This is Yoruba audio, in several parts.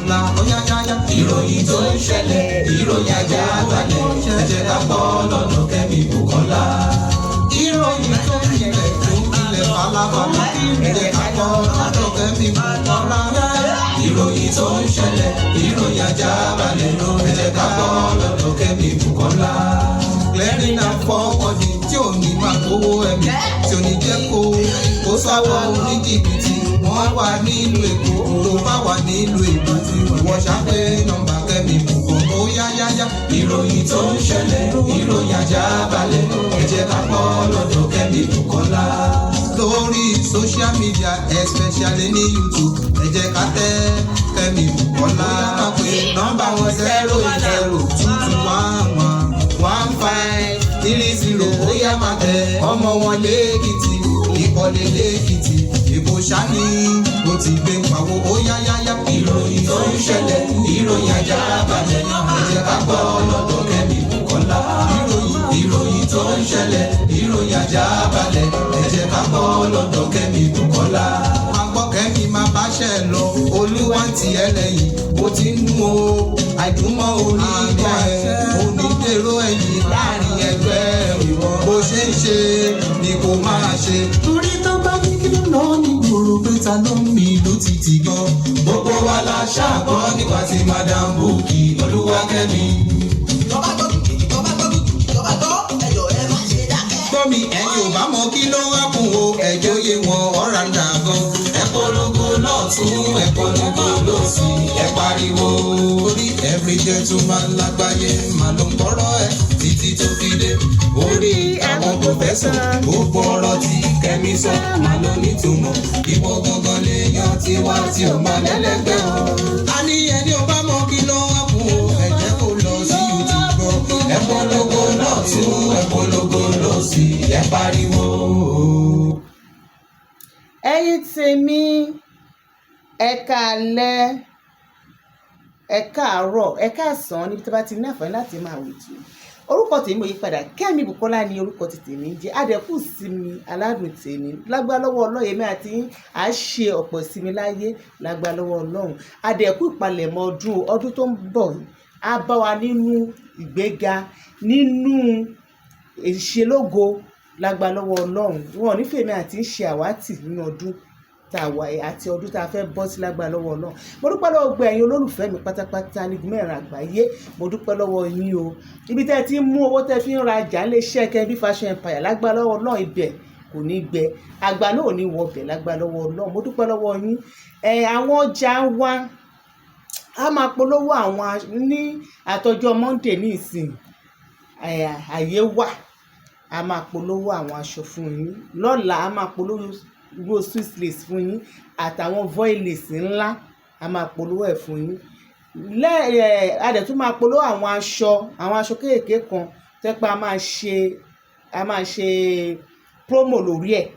Bùkọ́lá ó yá yá yá. Ìròyìn tó ń ṣẹlẹ̀, ìròyìn ajá balẹ̀, ẹ jẹ́ ká gbọ́ lọ́dọ̀ Kẹ́mi Bùkọ́lá. Ìròyìn tó ń ṣẹlẹ̀ tó ń kilẹ̀ falafala, ẹ jẹ́ ká gbọ́ lọ́dọ̀ Kẹ́mi Bùkọ́lá. Ìròyìn tó ń ṣẹlẹ̀, ìròyìn ajá balẹ̀, ẹ jẹ́ ká gbọ́ lọ́dọ̀ Kẹ́mi Bùkọ́lá. Clearing and forwarding tí ò ní máa gbowó ẹ̀mí, tí ò ní jẹ́ kó sáwọ́ oníjìbìtì. Wọ́n wà nílùú Èkó, tó bá wà nílùú Èkó, ìwọ ṣàpè nọ́mbà Kẹ́mi Bùkọ́lá ó yá yá yá. Ìròyìn tó ń ṣẹlẹ̀, ìròyìn ajá balẹ̀, ẹ jẹ́ ká gbọ́ lọ́dọ̀ Kẹ́mi Bùkọ́lá. Lórí social media, especially ní YouTube, ẹ jẹ́ ká tẹ́ Kẹ́mi Bùkọ́lá. Máa pè nọ́mbà wọn 08022111530. Ó yá, máa tẹ ọmọ wọn lẹ́kìtì, ìkọlẹ̀ lẹ́kìtì, Èkó ṣáni ó ti gbé ń pawó, ó yá yá yá. Ìròyìn tó ń ṣẹlẹ̀, ìròyìn ajá balẹ̀, ẹ jẹ́ ká gbọ́ lọ́dọ̀ Kẹ́mi Bùkọ́lá. Ìròyìn tó ń ṣẹlẹ̀, ìròyìn ajá balẹ̀, ẹ jẹ́ ká gbọ́ lọ́dọ̀ Kẹ́mi Bùkọ́lá. Máa gbọ́ Kẹ́mi, máa báṣẹ́ lọ, Olúwa ń tì ẹ́ lẹ́yìn bó ti ń dún o. Àìdúnmọ́ onígbà ẹ̀ onídèrò ẹ̀yìn láàrin ẹgbẹ́ ìwọ. Bó ṣe ń ṣe ni kò máa ṣe. Torí tó bá ní kí ló lọ ní gbòòrò, pé ta ló ń mi ìlú títì gan. Gbogbo wa la ṣàgbọ́ nípa ti Madam Bukky Olúwakẹ́mi. Tọ́ba gbọ́ kìkì, tọ́ba gbọ́ kìkì, tọ́ba gbọ́ ẹjọ́, ẹ má ṣe dákẹ́. Gbọ́ mi, ẹ̀yin ò bá mọ kí ló wá kún o, ẹjọ́ yé wọn ọ̀ràǹdà gan. Ẹ polongo lọ́tún, ẹ polongo lósì, ẹ pariwo. Orí every gentleman lágbàáyé máa ló ń gbọ́rọ̀ ẹ títí tó fi dé orí àwọn professor. Gbogbo ọ̀rọ̀ tí Kẹ́mi sọ máa ló nítumọ̀. Ìwọ gangan lèèyàn tiwa tí ò máa lẹ́lẹ́gbẹ́ o. A ní ẹni ò bá mọ kí ló wá kún o, ẹ jẹ́ kó lọ sí YouTube gbọ́. Ẹ polongo lọ́tún, ẹ polongo lósì, ẹ pariwo. Ẹ̀yin tèmi, ẹ káalẹ́, ẹ káàárọ̀, ẹ káàsán, níbi tí a bá ti ní àǹfààní láti máa wò tó. Orúkọ tèmi ò yí padà, Kẹ́mi Bùkọ́lá ni orúkọ ti tèmi ń jẹ́. Adẹ́kù sinmi aládùn tèmi lágbára lọ́wọ́ Ọlọ́run. Èmi àti yín à á ṣe ọ̀pọ̀ ìsinmi láyé lágbára lọ́wọ́ Ọlọ́run. Adẹ́kù ìpalẹ̀mọ́ ọdún. Ọdún tó ń bọ̀ yìí á bá wa nínú ìgbéga, nínú ìṣelógo lágbára lọ́wọ́ Ọlọ́run. Wọn ò ní fèmí àti ń ṣe àwátì nínú ọdún tá a wà yìí àti ọdún tá a fẹ́ bọ́ sí lágbára lọ́wọ́ Ọlọ́run. Mo dúpẹ́ lọ́wọ́ gbogbo ẹ̀yin olólùfẹ́ mi pátápátá ní igun mẹ́rin àgbáyé. Mo dúpẹ́ lọ́wọ́ yín o. Ibi tẹ́ ẹ ti ń mú owó tẹ́ fi ń ra ọjà lè ṣe Kẹ́mi Fashion Empire, lágbára lọ́wọ́ Ọlọ́run, ibẹ̀ kò ní gbẹ, àgbà náà ò ní wọ ọbẹ̀ lágbára lọ́wọ́ Ọlọ́run. Mo dúpẹ́ lọ́wọ́ yín. Ẹ àwọn ọjà wa, a máa polówó àwọn ní àtọjọ́ Monday ní ìsìn. Àyè wà, a máa polówó àwọn aṣọ fún yín lọ́la. A máa polówó Swiss lace fún yín àtàwọn voile lace ńlá, a máa polówó ẹ̀ fún yín lẹ́. A dẹ̀ tún máa polówó àwọn aṣọ kéékèèké kan tẹ́ pé a máa ṣe promo lórí ẹ̀,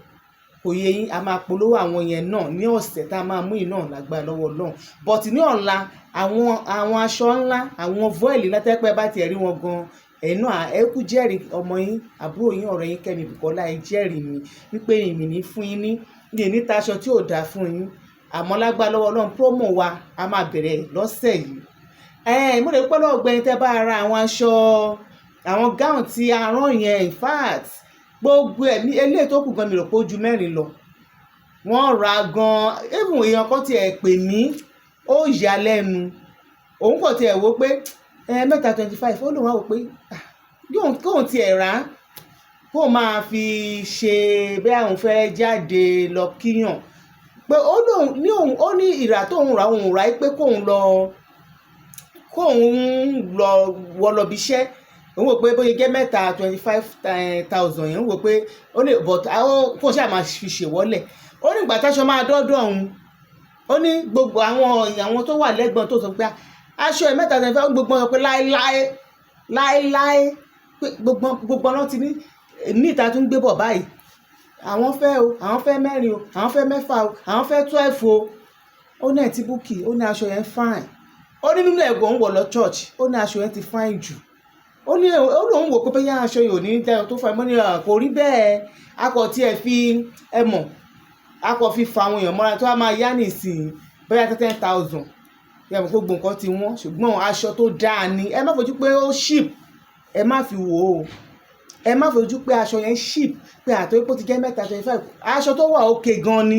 kò yé yín? A máa polówó àwọn yẹn náà ní ọ̀sẹ̀ tá a máa mú yìí náà lágbára lọ́wọ́ Ọlọ́run. But ní ọ̀la, àwọn aṣọ ńlá, àwọn voile ńlá tẹ́ pé bá tiẹ̀ rí wọn gan, ẹ̀yin náà ẹ kú jẹ́rìí ọmọ yín, àbúrò yín, ọ̀rẹ́ yín Kẹ́mi Bùkọ́lá. Ẹ jẹ́rìí mi wípé èmi ní fún yín ní ní ní taṣọ tí ò dáa fún yín. Àmọ́ lágbára lọ́wọ́ Ọlọ́run, promo wa a máa bẹ̀rẹ̀ lọ́sẹ̀ yìí. Mo lè pẹ́ lọ́wọ́ gbẹ̀yìn tẹ́ bá ra àwọn aṣọ, àwọn gown tí a rán yẹn. In fact, gbogbo ẹ̀ ní eléyìí tó kù gan, mi rò pé ó ju mẹ́rin lọ. Wọ́n ra gan. Even èèyàn kan tiẹ̀ pè mí, ó yà lẹ́nu, òun kò tiẹ̀ wò pé ẹ mẹ́ta 25, ó lóun wá wò pé kóun tiẹ̀ rà á, kó máa fi ṣe bẹ́ẹ̀, àwọn fẹ́ jáde lọ kíyàn, pé ó lóun ní òun ó ní ìrà tóun rà, òun rà pé kóun lọ wọ lọ bí iṣẹ́. Òun wò pé bóyá jẹ́ mẹ́ta 25,000 yẹn, òun wò pé ó lè, but àwọn kó ṣáà máa fi ṣèwọ́lẹ̀. Ó ní ìgbà táṣọ máa dọ́dọ̀ òun, ó ní gbogbo àwọn tó wà lẹ́gbọ̀n tó sọ pé aṣọ ẹ̀ mẹ́ta 25, gbogbo wọn sọ pé láéláé láéláé, pé gbogbo ọ̀nà ti ní ìta tún gbé bọ̀ báyìí. Àwọn fẹ́ o, àwọn fẹ́ mẹ́rin o, àwọn fẹ́ mẹ́fà o, àwọn fẹ́ 12 o. Ó ní ẹ̀ tí Bukky, ó ní aṣọ yẹn fine. Ó ní nínú ẹ̀gbọ́n òun wọ̀ lọ church, ó ní aṣọ yẹn ti fine jù. Ó ní ó lóun wò pé bóyá aṣọ yìí ò ní dára tó fine. Mo ní kò rí bẹ́ẹ̀, a kò tiẹ̀ fi ẹ mọ̀, a kò fi fa àwọn èèyàn mọ́ra tó a máa yá nísìnyí bóyá 10,000. Yàtọ̀ gbogbo nǹkan ti wọ́n, ṣùgbọ́n aṣọ tó dáa ni. Ẹ má fojú pé ó cheap, ẹ má fi wò ó. Ẹ má fojú pé aṣọ yẹn cheap, pé àtọ́ pé ó ti jẹ́ mẹ́ta 25. Aṣọ tó wà okay gan ni,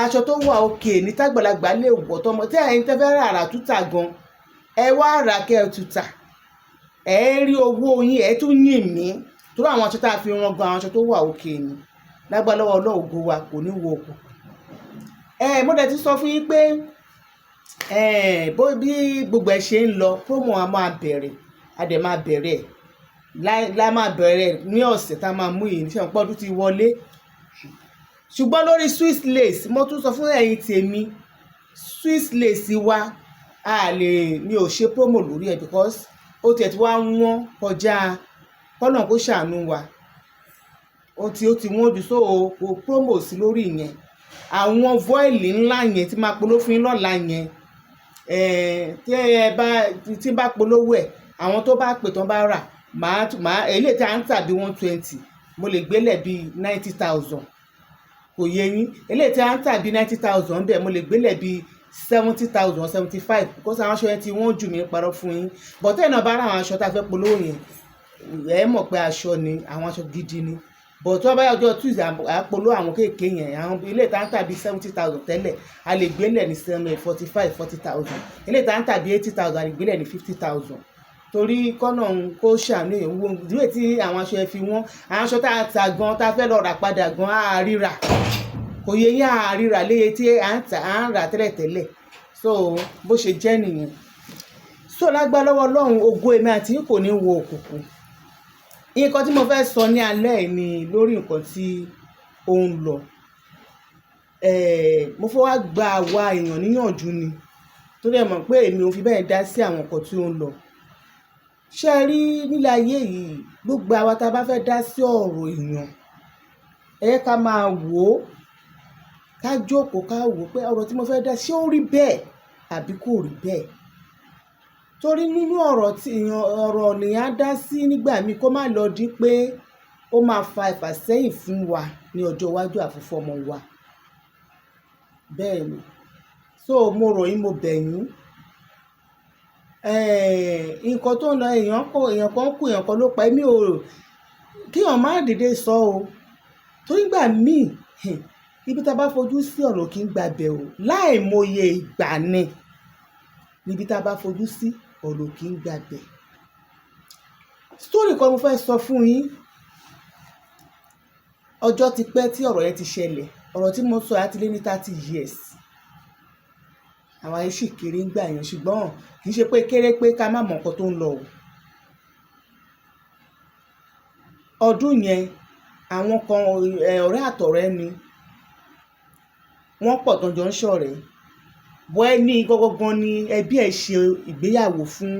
aṣọ tó wà okay ní tágbàlagbà lè wọ̀, tọmọ tí ẹ̀yin tẹ́ fẹ́ rà rà tútà gan, ẹ wá rà kẹ́ ẹ tútà, ẹ rí owó yín, ẹ tún yìn mí, torí àwọn aṣọ tá a fi ran gan, àwọn aṣọ tó wà okay ni. Lágbára lọ́wọ́ Ọlọ́run, ògo wa kò ní wo òkùnkùn. Ẹ mo dẹ̀ ti sọ fún yín pé ẹ bó bí gbogbo ẹ ṣe ń lọ, promo a máa bẹ̀rẹ̀, a dẹ̀ máa bẹ̀rẹ̀ lá máa bẹ̀rẹ̀ ní ọ̀sẹ̀ tá a máa mú yìí ní sẹ́wọ̀n pọ́dún ti wọlé. Ṣùgbọ́n lórí Swiss lace, mo tún sọ fún ẹ̀yin tèmi, Swiss lace wa, a lè mi ò ṣe promo lórí ẹ̀ because ó tiẹ̀ ti wá wọ́n kọjá, kọ́nà kó ṣàánú wa. Ó ti wọ́n jù, so kò promo sí lórí ìyẹn. Àwọn voile ńlá yẹn tí máa polówó fún yín lọ́la yẹn, tí ẹ bá tí bá polówó ẹ̀, àwọn tó bá pè tán bá rà, màá eléyìí tí à ń tà bí 120, mo lè gbélẹ̀ bí 90,000. Kò yé yín? Eléyìí tí à ń tà bí 90,000 bẹ́ẹ̀, mo lè gbélẹ̀ bí 70,000, 75, because àwọn aṣọ yẹn tí wọ́n jù mí parọ́ fún yín. But tẹ́ẹ̀ náà bá rà àwọn aṣọ tá a fẹ́ polówó yẹn, ẹ mọ̀ pé aṣọ ni, àwọn aṣọ gidi ni. But tí wọ́n bá yá ọjọ́ Tuesday, à polówó àwọn kéèké yẹn. Àwọn ilé tá ń tà bí 70,000 tẹ́lẹ̀, a lè gbélẹ̀ ní 45, 40,000. Ilé tá ń tà bí 80,000, a lè gbélẹ̀ ní 50,000, torí kọ́nà kó ṣàánú èèyàn. Wo ìdílé tí àwọn aṣọ yẹn fi wọ́n. Àwọn aṣọ tá a tà gan, tá a fẹ́ lọ rà padà gan, á ríra. Kò yẹ yín? Á ríra léye tí à ń tà, à ń rà tẹ́lẹ̀tẹ́lẹ̀. So bó ṣe jẹ́ nìyẹn. So lágbára lọ́wọ́ Ọlọ́run, ògo èmi àti yín kò ní wo òkùnkùn. Nǹkan tí mo fẹ́ sọ ní alẹ́ yìí ni lórí nǹkan tí ó ń lọ. Mo fẹ́ wá gba àwa èèyàn níyànjú ni, torí ẹ mọ̀ pé èmi ò fi bẹ́ẹ̀ dá sí àwọn nǹkan tí ó ń lọ. Ṣé ẹ rí nílé ayé yìí, gbogbo àwa tá a bá fẹ́ dá sí ọ̀rọ̀ èèyàn, ẹ jẹ́ ká máa wò ó, ká jókòó, ká wò ó pé ọ̀rọ̀ tí mo fẹ́ dá, ṣé ó rí bẹ́ẹ̀ àbí kò rí bẹ́ẹ̀? Torí nínú ọ̀rọ̀ tí èèyàn, ọ̀rọ̀ lèèyàn á dá sí nígbà míì, kó má lọ di pé ó máa fa ìfàsẹ́yìn fún wa ní ọjọ́ iwájú àfi fún ọmọ wa. Bẹ́ẹ̀ ni. So mo rọ̀ yín, mo bẹ̀ yín. Nǹkan tó ń lọ, èèyàn kọ́, èèyàn kan kú, èèyàn kan ló pa. Èmi ò kí èèyàn má dìde sọ o. Torí ìgbà míì, ibi tí a bá fojú sí, ọ̀nà kì í gba bẹ̀ o. Láìmọye ìgbà ni níbi tí a bá fojú sí, ọ̀nà kì í gba bẹ̀. Story kan mo fẹ́ sọ fún yín. Ọjọ́ ti pẹ́ tí ọ̀rọ̀ yẹn ti ṣẹlẹ̀. Ọ̀rọ̀ tí mo sọ á ti lé ní 30 years. Àwa yìí sì kéré ń gbà yẹn, ṣùgbọ́n kì í ṣe pé kéré pé ká má mọ nǹkan tó ń lọ o. Ọdún yẹn, àwọn kan, ọ̀rẹ́ àtọ̀rẹ́ ni wọ́n pọ̀ tán jọ ń ṣọ̀rẹ́. Bọ́ ẹni gangan ni ẹbí ẹ̀ ṣe ìgbéyàwó fún,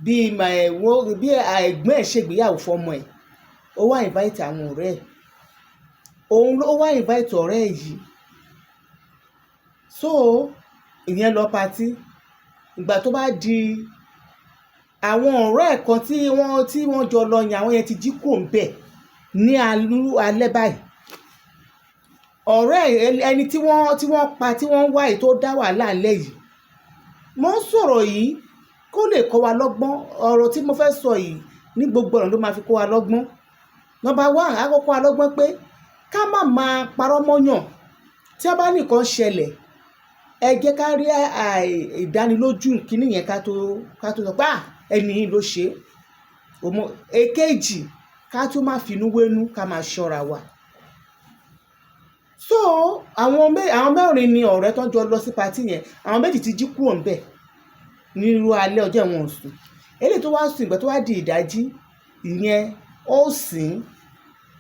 bí ẹ̀gbọ́n ẹ̀ ṣe ìgbéyàwó fún ọmọ ẹ̀. Ó wá invite àwọn ọ̀rẹ́ ẹ̀. Òun ló wá invite ọ̀rẹ́ ẹ̀ yìí. So ìyẹn lọ party. Ìgbà tó bá di àwọn ọ̀rẹ́ ẹ̀ kan tí wọ́n jọ lọ yẹn, àwọn yẹn ti jí kúrò ńbẹ̀ ní alẹ́ báyìí. Ọ̀rẹ́ ẹni tí wọ́n pa, tí wọ́n ń wá yìí, tó dá wàhálà lẹ̀ yìí. Mo ń sọ̀rọ̀ yìí kó lè kọ́ wa lọ́gbọ́n. Ọ̀rọ̀ tí mo fẹ́ sọ yìí, ní gbogbo ọ̀nà ló máa fi kọ́ wa lọ́gbọ́n. Number one, á kọ́kọ́ wa lọ́gbọ́n pé ká má máa parọ́ mọ́yàn. Tí a bá ní nǹkan ṣẹlẹ̀, ẹ jẹ́ ká rí ìdánilójú kíní yẹn ká tó sọ pé, "À, ẹni yìí ló ṣe é." Èkejì, ká tún má finú wénú, ká máa ṣọ́ra wa. So àwọn mẹ́rin ni ọ̀rẹ́ tó ń jọ lọ sí party yẹn. Àwọn méjì ti jí kúrò ńbẹ̀ nírú alẹ́ ọjọ́, wọn ò sùn. Eléyìí tó wá sùn, ìgbà tó wá di ìdájí, ìyẹn ó sìn,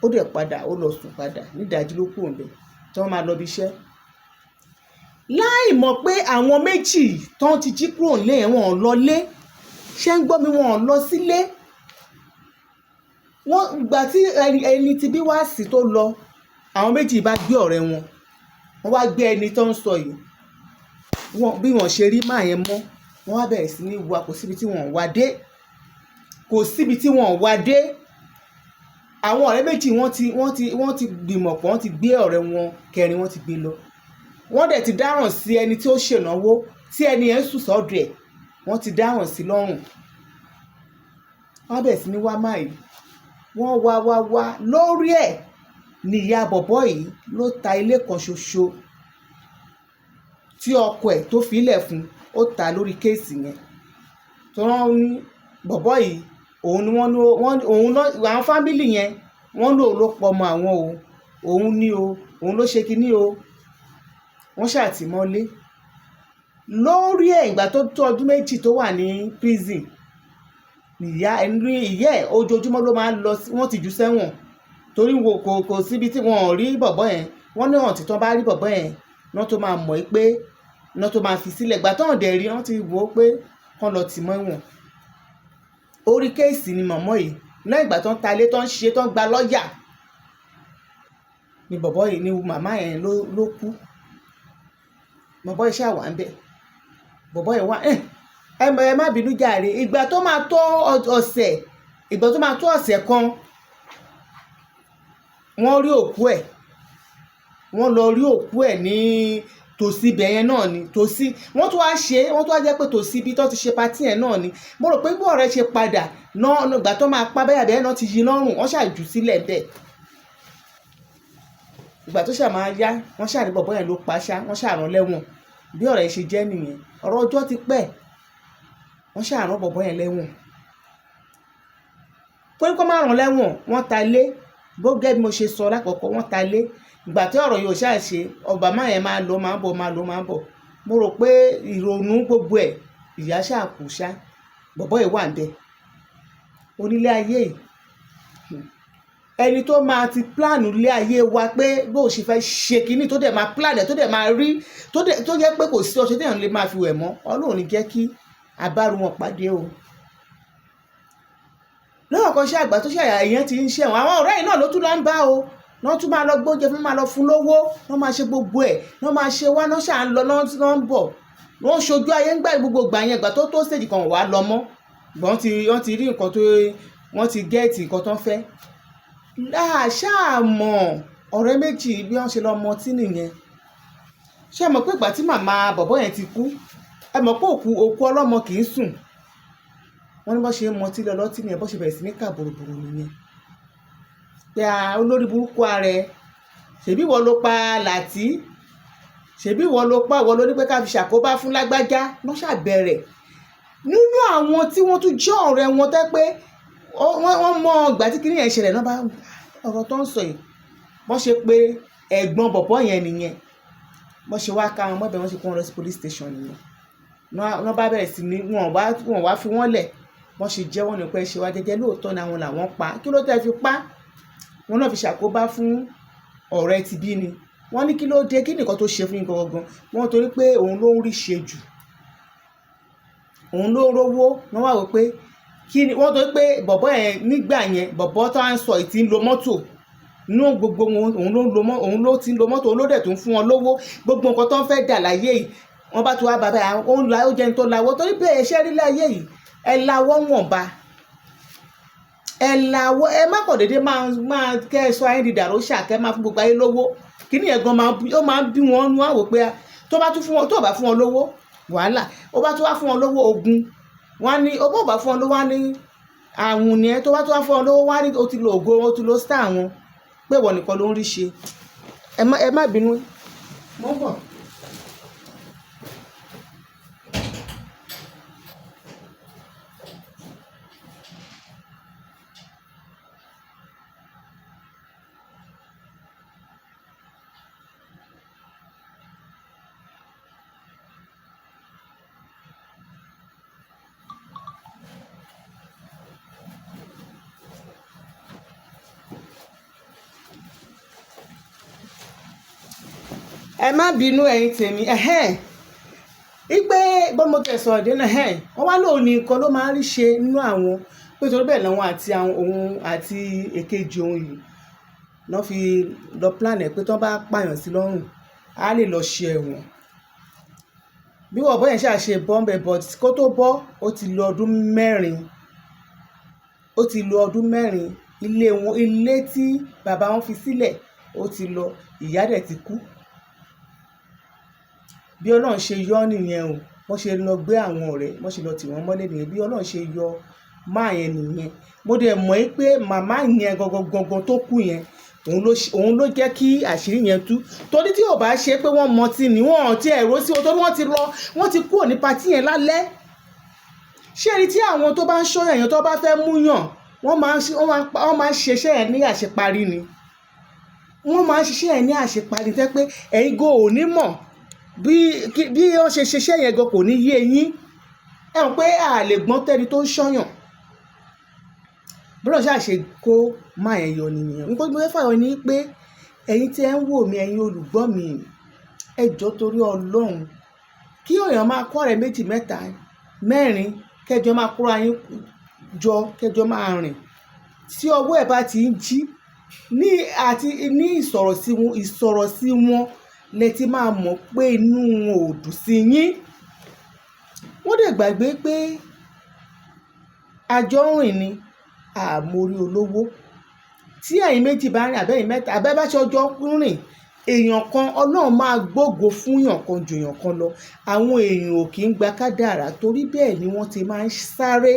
ó dẹ̀ padà, ó lọ sùn padà. Ní ìdájí ló kúrò ńbẹ̀ tí wọ́n máa lọ ibi iṣẹ́. Láì mọ̀ pé àwọn méjì tó ti jí kúrò nílé yẹn, wọn ò lọ lé. Ṣé ń gbọ́ mi? Wọn ò lọ sílé. Wọ́n ìgbà tí ẹni tí bí wá sí tó lọ, àwọn méjì bá gbé ọ̀rẹ́ wọn, wọ́n wá gbé ẹni tó ń sọ yìí. Wọ́n bí wọ́n ṣe rí máa yẹn mọ́, wọ́n wá bẹ̀rẹ̀ sí ní wá. Kò síbi tí wọ́n wá dé, kò síbi tí wọ́n wá dé. Àwọn ọ̀rẹ́ méjì, wọ́n ti gbìmọ̀ pọ̀, wọ́n ti gbé ọ̀rẹ́ wọn kẹrin, wọ́n ti gbé lọ. Wọ́n dẹ̀ ti dáràn sí ẹni tí ó ṣènáwó. Tí ẹni yẹn sùn sọ́dọ̀ ẹ̀, wọ́n ti dáràn sí lọ́rùn. Wọ́n bẹ̀rẹ̀ sí ní wá máa yìí, wọ́n wá wá wá lórí ẹ̀. Ní ìyá bọ̀bọ́ yìí ló ta ilé kan ṣoṣo tí ọkọ ẹ̀ tó fi ilẹ̀ fún, ó ta lórí case yẹn. Tó wọ́n ní bọ̀bọ́ yìí, òun ni wọ́n ní wọ́n òun náà, àwọn family yẹn, wọ́n lòun ló pọ̀ ọmọ àwọn o, òun ní o, òun ló ṣe kinní o. Wọ́n ṣàtìmọ́lé lórí ẹ̀. Ìgbà tó tó ọdún 2 tó wà ní prison, ìyá ẹni ìyá ẹ̀ ojoojúmọ́ ló máa ń lọ sí. Wọ́n ti jù sẹ́wọ̀n torí wo kò síbi tí wọ́n ò rí bọ̀bọ́ yẹn. Wọ́n ní ọ̀n tí tán bá rí bọ̀bọ́ yẹn náà tó máa mọ̀ pé náà tó máa fi sílẹ̀. Gbà tán dẹ̀ rí, wọ́n ti wò ó pé kán lọ tì mọ́ ẹ̀wọ̀n. Orí case ni mọ̀mọ́ yìí. Lẹ́yìn ìgbà tán ta ilé, tán ṣe, tán gba lọ́ọ̀yà, ni bọ̀bọ́ yìí, ni màmá yẹn ló kú. Bọ̀bọ́ yìí ṣáà wà ń bẹ̀. Bọ̀bọ́ yìí wà ẹ ẹ má bínú jàre. Ìgbà tó máa tó ọ̀sẹ̀, ìgbà tó máa tó ọ̀sẹ̀ kan, wọ́n rí òkú ẹ̀. Wọ́n lọ rí òkú ẹ̀ ní tòsí ibẹ̀ yẹn náà ni tòsí. Wọ́n tún wá ṣe, wọ́n tún wá jẹ́ pé tòsí ibi tó ti ṣe party yẹn náà ni. Mo rò pé bí ọ̀rẹ́ ṣe padà náà, ìgbà tó máa pa bẹ́ẹ̀ bẹ́ẹ̀ náà ti yí lọ́rùn, wọ́n ṣàjù sílẹ̀ bẹ́ẹ̀. Ìgbà tó ṣà máa yá, wọ́n ṣàrí bọ̀bọ́ yẹn ló pa ṣá, wọ́n ṣàrán lẹ́wọ̀n. Bí ọ̀rẹ́ ṣe jẹ́ nìyẹn. Ọ̀rọ̀ ọjọ́ ti pẹ́. Wọ́n ṣàrán bọ̀bọ́ yẹn lẹ́wọ̀n pé kó má ràn lẹ́wọ̀n. Wọ́n ta ilé gẹ́gẹ́ bí mo ṣe sọ lákọ̀ọ́kọ́, wọ́n ta ilé. Ìgbà tí ọ̀rọ̀ yóò ṣáà ṣe, ọba máa yẹn máa lọ, máa bọ̀, máa lọ, máa bọ̀. Mo rò pé ìrònú gbogbo ẹ̀, ìyá ṣáà kù ṣá. Bọ̀bọ́ yìí wà ń bẹ̀ onílé ayé yìí. Ẹni tó máa ti plan ilé ayé wa pé bó o ṣe fẹ́ ṣe kínní, tó dẹ̀ máa plan ẹ̀, tó dẹ̀ máa rí, tó dẹ̀ tó jẹ́ pé kò sí ọṣẹ téèyàn lè máa fi wẹ̀ mọ́. Ọlọ́run ní jẹ́ kí abáru wọn pàdé o. Lọ́wọ́ kan ṣe àgbà tó ṣe àyà èèyàn ti ń ṣẹ̀wọ̀n, àwọn ọ̀rẹ́ yìí náà ló tún lọ ń bá o. Wọ́n tún máa lọ gbóúnjẹ fún, máa lọ fún lówó, wọ́n máa ṣe gbogbo ẹ̀, wọ́n máa ṣe wá náà, ṣà ń lọ náà ń bọ̀. Wọ́n ṣojú ayé ń gbà gbogbo ìgbà yẹn. Ìgbà tó tó stage kan, wà á lọ mọ́. Wọ́n ti rí nǹkan tó wọ́n ti get, nǹkan tó ń fẹ́. Ṣáà mọ̀ ọ̀rẹ́ méjì bí wọ́n ṣe lọ mọtí nìyẹn. Ṣé ẹ mọ̀ pé ìgbà tí màmá bọ̀bọ́ yẹn ti kú, ẹ mọ̀ pé òkú ọlọ́mọ kì í sùn. Wọ́n ní bọ́ ṣe ń mọtí lọ lọ́tí nìyẹn, bọ́ ṣe bẹ̀rẹ̀ sí ní kà bòròbòrò nìyẹn, pé a olórí burúkú ààrẹ, ṣèbí ìwọ ló pa Làtí, ṣèbí ìwọ ló pa, ìwọ ló ní pé ká fi ṣàkóbá fún lágbájá. Wọ́n ṣàbẹ̀rẹ̀ nínú àwọn tí wọ́n tún jẹ́ ọ̀rẹ́ wọn tẹ́ pé wọ́n mọ ìgbà tí kinní yẹn ṣẹlẹ̀ náà bá ọ̀rọ̀ tó ń sọ yìí. Wọ́n ṣe pé ẹ̀gbọ́n bọ̀bọ́ yẹn nìyẹn. Wọ́n ṣe wá ká wọn mọ́bẹ̀, wọ́n ṣe kó wọn lọ sí police station nìyẹn. Wọ́n bá bẹ̀rẹ̀ sí ní wọ́n wá fi wọ́n lẹ̀. Wọ́n ṣe jẹ́wọ́ ní pé ṣe wá jẹ́jẹ́, lóòótọ́ ni àwọn làwọn pa. Kí ló tẹ́ fi pa? Wọ́n náà fi ṣàkóbá fún ọ̀rẹ́ ti bí ni. Wọ́n ní kí ló dé, kí nìkan tó ṣe fún yín gangan? Wọ́n torí pé òun ló ń rí ṣe jù, òun ló ń rówó. Wọ́n wá wò pé kí ni wọ́n torí pé bọ̀bọ́ yẹn nígbà yẹn, bọ̀bọ́ tó ń sọ ìtì ń lo mọ́tò nínú gbogbo wọn, òun ló ń lo mọ́, òun ló ti ń lo mọ́tò, òun ló dẹ̀ tó ń fún wọn lówó, gbogbo nǹkan tó ń fẹ́ dà láyé yìí. Wọ́n bá ti wá bàbá yà, ó ń la, ó jẹun tó lawọ́ torí bẹ́ẹ̀ ṣẹ́ rí láyé yìí. Ẹ lawọ́ wọ̀nba, ẹ lawọ́, ẹ má kàn déédéé máa kẹ́ ẹ sọ ayé di dàrósà, kẹ́ ẹ máa fún gbogbo ayé lówó. Kíní yẹn gan ó máa ń bí wọn nú àwò pé tó bá tún fún wọn, tó bá fún wọn lówó, wàhálà. Ó bá tún wá fún wọn lówó, ogun. Wọn á ní ó bá fún wọn lówó, wọn á ní àwùn ni ẹ. Tó bá tún wá fún wọn lówó, wọn á ní o ti lo ògo, o ti lo star wọn, pé ìwọ nìkan ló ń rí ṣe. Ẹ má bínú, mo ń bọ̀. Ẹ má bínú, ẹ̀yin tèmi. Ẹ̀hẹ́n, ipe bọ́mọ tẹ̀sán ọ̀dẹ́ náà, ẹ̀hẹ́n, wọ́n wá lóun ní nǹkan ló máa ń rí ṣe nínú àwọn, pé torí bẹ́ẹ̀ làwọn àti àwọn òun àti èkejì òun yìí lọ́ fi lọ plan ẹ̀ pé tí wọ́n bá pààyàn sí lọ́rùn, á lè lọ ṣe ẹ̀wọ̀n. Bí bọ̀bọ́ yẹn ṣáà ṣe bọ́ ńbẹ̀, but kó tó bọ́, ó ti lo ọdún 4, ó ti lo ọdún 4. Ilé wọn, ilé tí bàbá wọn fi sílẹ̀, ó ti lọ, ìyá dẹ̀ ti kú. Bí Ọlọ́run ṣe yọ ọ́ nìyẹn o. Wọ́n ṣe lọ gbé àwọn ọ̀rẹ́, wọ́n ṣe lọ tì wọ́n mọ́lé nìyẹn. Bí Ọlọ́run ṣe yọ máa yẹn nìyẹn. Mo dẹ̀ mọ̀ ẹ́ pé màmá yẹn gangan gangan tó kú yẹn, òun ló jẹ́ kí àṣírí yẹn tú, torí tí ò bá ṣe pé wọ́n mọtí ni wọ́n ti ẹ̀rọ sí wọn, torí wọ́n ti lọ, wọ́n ti kúrò ní party yẹn lálẹ́. Ṣé ẹni tí àwọn tó bá ń ṣọ́yàn yẹn tó bá fẹ́ mú yàn, wọ́n máa ń ṣiṣẹ́ yẹn ní àṣeparí ni. Wọ́n máa ń ṣiṣẹ́ yẹn ní àṣeparí tẹ́ pé ẹ̀yin go ò ní mọ̀ bí wọ́n ṣe ṣiṣẹ́ yẹn gan kò ní yé yín. Ẹ mọ̀ pé a lè gbọ́n tẹ́ni tó ń ṣọ́yàn. Bọ́lá ṣáà ṣe kó máa yẹn yọ nìyẹn. Nǹkan tí mo fẹ́ fàyọ ni pé ẹ̀yin tí ẹ ń wò mí, ẹ̀yin olùgbọ́ mi, ẹ jọ̀ọ́, torí Ọlọ́run, kí èèyàn máa kọ́ ọ̀rẹ́ méjì, mẹ́ta, mẹ́rin, kẹjọ máa kóra yín jọ, kẹjọ máa rìn, tí ọwọ́ ẹ̀ bá ti ń jí ní àti ní ìsọ̀rọ̀ sí wọn lẹ ti máa mọ̀ pé inú wọn ò dùn sí yín. Wọ́n dẹ̀ gbàgbé pé àjọ ń rìn ni àmórí olówó. Tí ẹ̀yin méjì bá rìn, àbẹ́yìn mẹ́ta, àbẹ́ bá ṣe ọjọ́ rìn, èèyàn kan, Ọlọ́run máa gbógo fún èèyàn kan ju èèyàn kan lọ. Àwọn èèyàn ò kì í gba kádàrá, torí bẹ́ẹ̀ ni wọ́n ti máa ń sáré